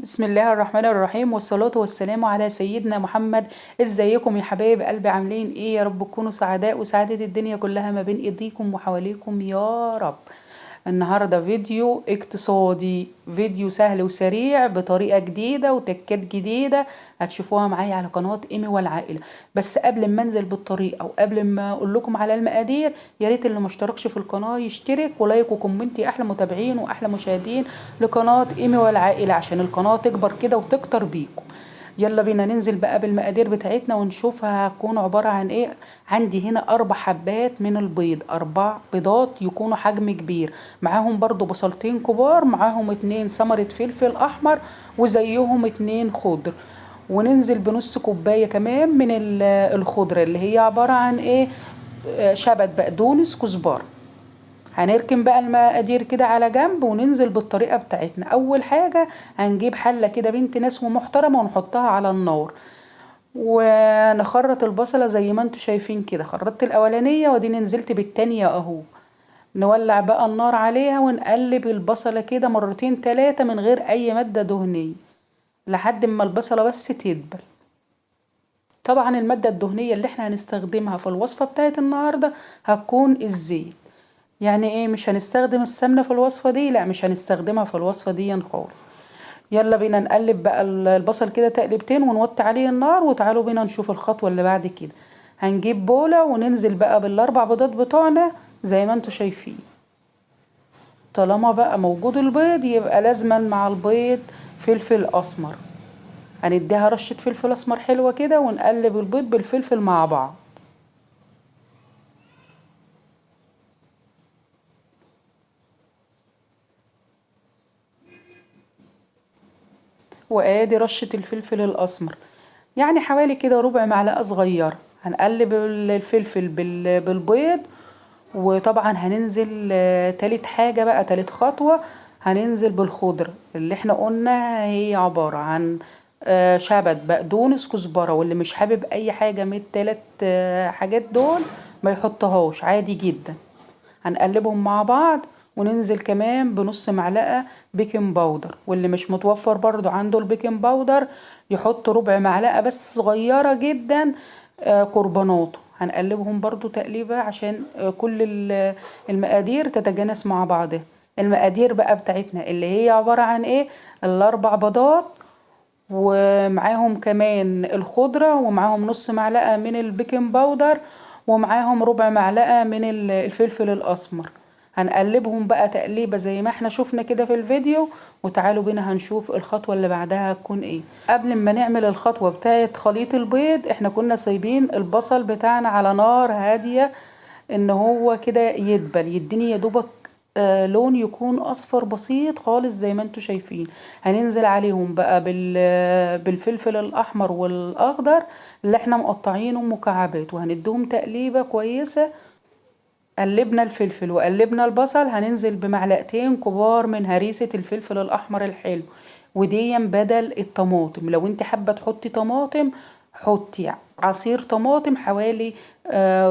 بسم الله الرحمن الرحيم، والصلاة والسلام على سيدنا محمد. ازيكم يا حبايب قلبي؟ عاملين ايه؟ يا رب تكونوا سعداء وسعادة الدنيا كلها ما بين ايديكم وحواليكم يا رب. النهاردة فيديو اقتصادي، فيديو سهل وسريع بطريقة جديدة وتكات جديدة هتشوفوها معايا على قناة ايمي والعائلة. بس قبل ما انزل بالطريقة وقبل ما اقول لكم على المقادير، يا ريت اللي مشتركش في القناة يشترك و like و comment، يا احلى متابعين واحلى مشاهدين لقناة ايمي والعائلة عشان القناة تكبر كده وتكتر بيكم. يلا بينا ننزل بقى بالمقادير بتاعتنا ونشوفها هتكون عبارة عن ايه. عندي هنا 4 حبات من البيض، 4 بيضات يكونوا حجم كبير، معاهم برضو بصلتين كبار، معاهم 2 ثمرة فلفل احمر وزيهم 2 خضر، وننزل بنص كوباية كمان من الخضرة اللي هي عبارة عن ايه، شبت بقدونس كزبرة. هنركن بقى المقادير كده على جنب وننزل بالطريقة بتاعتنا. اول حاجة هنجيب حلة كده بنت ناس ومحترمة ونحطها على النار ونخرط البصلة زي ما انتوا شايفين كده. خرطت الاولانية واديني نزلت بالتانية اهو. نولع بقى النار عليها ونقلب البصلة كده مرتين 3 من غير اي مادة دهنية لحد ما البصلة بس تدبل. طبعا المادة الدهنية اللي احنا هنستخدمها في الوصفة بتاعت النهاردة هتكون الزيت. يعني ايه؟ مش هنستخدم السمنة في الوصفة دي، لا مش هنستخدمها في الوصفة دي خالص. يلا بينا نقلب بقى البصل كده تقلبتين ونوطي عليه النار، وتعالوا بينا نشوف الخطوة اللي بعد كده. هنجيب بولة وننزل بقى بال4 بيضات بتوعنا زي ما انتوا شايفين. طالما بقى موجود البيض يبقى لازما مع البيض فلفل اسمر، هنديها رشة فلفل اسمر حلوة كده ونقلب البيض بالفلفل مع بعض. وادي رشة الفلفل الاسمر، يعني حوالي كده ربع معلقة صغيرة. هنقلب الفلفل بالبيض، وطبعا هننزل تالت حاجة بقى، تالت خطوة هننزل بالخضرة اللي احنا قلنا هي عبارة عن شبت بقدونس كزبرة. واللي مش حابب اي حاجة من التلات حاجات دول ما يحطهاش، عادي جدا. هنقلبهم مع بعض وننزل كمان بنص معلقة baking powder، واللي مش متوفر برضو عنده ال baking powder يحط ربع معلقة بس صغيرة جدا كربوناتو. هنقلبهم برضو تقليبة عشان كل المقادير تتجانس مع بعضها. المقادير بقى بتاعتنا اللي هي عبارة عن ايه، ال4 بيضات ومعاهم كمان الخضرة، ومعاهم نص معلقة من ال baking powder، ومعاهم ربع معلقة من الفلفل الأسمر. هنقلبهم بقى تقليبة زي ما احنا شفنا كده في الفيديو، وتعالوا بينا هنشوف الخطوة اللي بعدها هتكون ايه. قبل ما نعمل الخطوة بتاعت خليط البيض، احنا كنا سايبين البصل بتاعنا على نار هادية ان هو كده يدبل، يديني يا دوبك لون يكون اصفر بسيط خالص زي ما انتوا شايفين. هننزل عليهم بقى بالفلفل الاحمر والاخضر اللي احنا مقطعينه مكعبات، وهنديهم تقليبة كويسة. قلبنا الفلفل وقلبنا البصل، هننزل بمعلقتين كبار من هريسة الفلفل الأحمر الحلو، ودي بدل الطماطم. لو انت حابة تحطي طماطم حطي عصير طماطم حوالي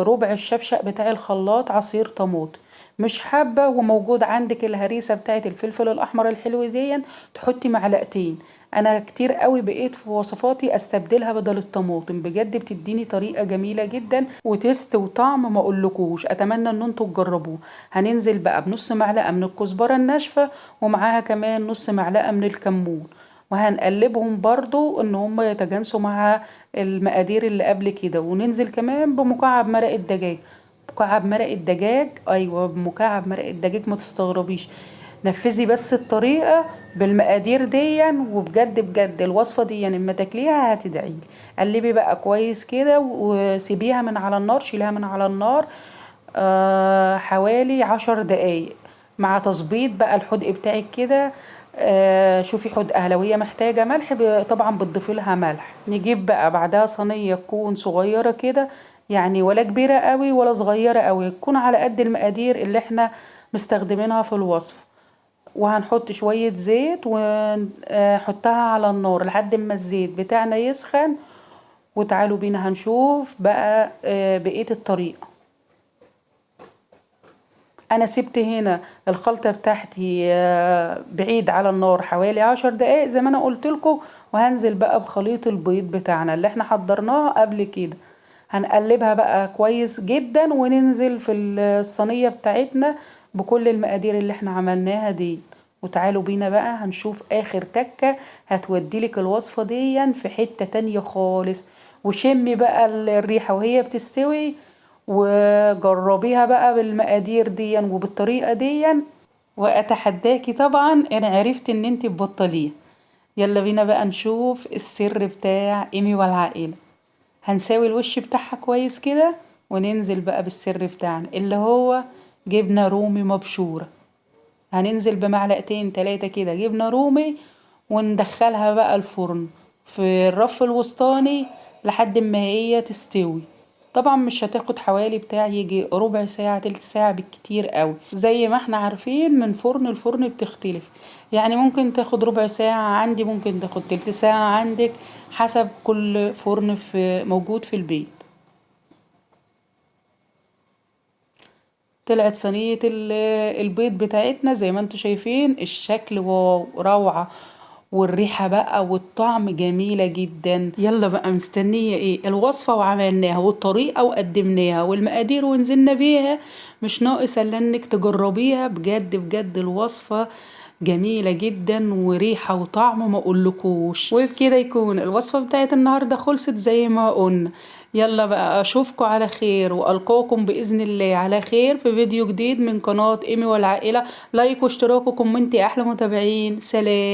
ربع الشفشق بتاع الخلاط عصير طماطم. مش حابة وموجود عندك الهريسة بتاعت الفلفل الأحمر الحلو دي تحطي معلقتين. أنا كتير قوي بقيت في وصفاتي أستبدلها بدل الطماطم، بجد بتديني طريقة جميلة جدا وتست وطعم ما أقولكوش. أتمنى إن انتوا تجربوه. هننزل بقى بنص معلقة من الكزبرة الناشفة ومعاها كمان نص معلقة من الكمون، وهنقلبهم برضو إن هم يتجانسوا مع المقادير اللي قبل كده. وننزل كمان بمكعب مرق الدجاج. مكعب مرق الدجاج، أيوة بمكعب مرق الدجاج، ما تستغربيش، نفذي بس الطريقة بالمقادير دي وبجد بجد الوصفة دي اما تاكليها هتدعيلي. قلبي بقى كويس كده وسيبيها من على النار، شيليها من على النار حوالي 10 دقايق مع تظبيط بقى الحدق بتاعك كده. شوفي حدقها لو هي محتاجة ملح طبعا بتضيفي لها ملح. نجيب بقى بعدها صينية تكون صغيرة كده، يعني ولا كبيرة قوي ولا صغيرة قوي، تكون على قد المقادير اللي احنا مستخدمينها في الوصفة. وهنحط شوية زيت ونحطها على النار لحد ما الزيت بتاعنا يسخن. وتعالوا بينا هنشوف بقى بقية الطريقة. انا سبت هنا الخلطة بتاعتي بعيد على النار حوالي 10 دقايق زي ما انا قلت لكم، وهنزل بقى بخليط البيض بتاعنا اللي احنا حضرناه قبل كده. هنقلبها بقى كويس جدا وننزل في الصينية بتاعتنا بكل المقادير اللي احنا عملناها دي. وتعالوا بينا بقى هنشوف اخر تكة هتوديلك الوصفة دي في حتة تانية خالص. وشمي بقى الريحة وهي بتستوي، وجربيها بقى بالمقادير دي وبالطريقة دي، واتحداكي طبعا ان عرفت ان انت تبطليها. يلا بينا بقى نشوف السر بتاع ايمي والعائلة. هنساوي الوش بتاعها كويس كده، وننزل بقى بالسر بتاعنا اللي هو جبنة رومي مبشورة. هننزل بمعلقتين 3 كده جبنة رومي، وندخلها بقى الفرن في الرف الوسطاني لحد ما هي تستوي. طبعا مش هتاخد حوالي بتاع يجي ربع ساعة تلت ساعة بالكتير قوي، زي ما احنا عارفين من فرن لفرن بتختلف، يعني ممكن تاخد ربع ساعة عندي، ممكن تاخد تلت ساعة عندك، حسب كل فرن موجود في البيت. طلعت صينية البيض بتاعتنا زي ما انتم شايفين، الشكل واو روعة، والريحة بقى والطعم جميلة جدا. يلا بقى مستنية ايه؟ الوصفة وعملناها، والطريقة وقدمناها، والمقادير ونزلنا بيها، مش ناقص الا انك تجربيها. بجد بجد الوصفة جميلة جدا، وريحة وطعم ما اقولكوش. وبكده يكون الوصفة بتاعت النهاردة خلصت زي ما قلنا. يلا بقى اشوفكم على خير، والقاكم باذن الله على خير في فيديو جديد من قناة ايمي والعائلة. like واشتراك و comment يا احلى متابعين. سلام.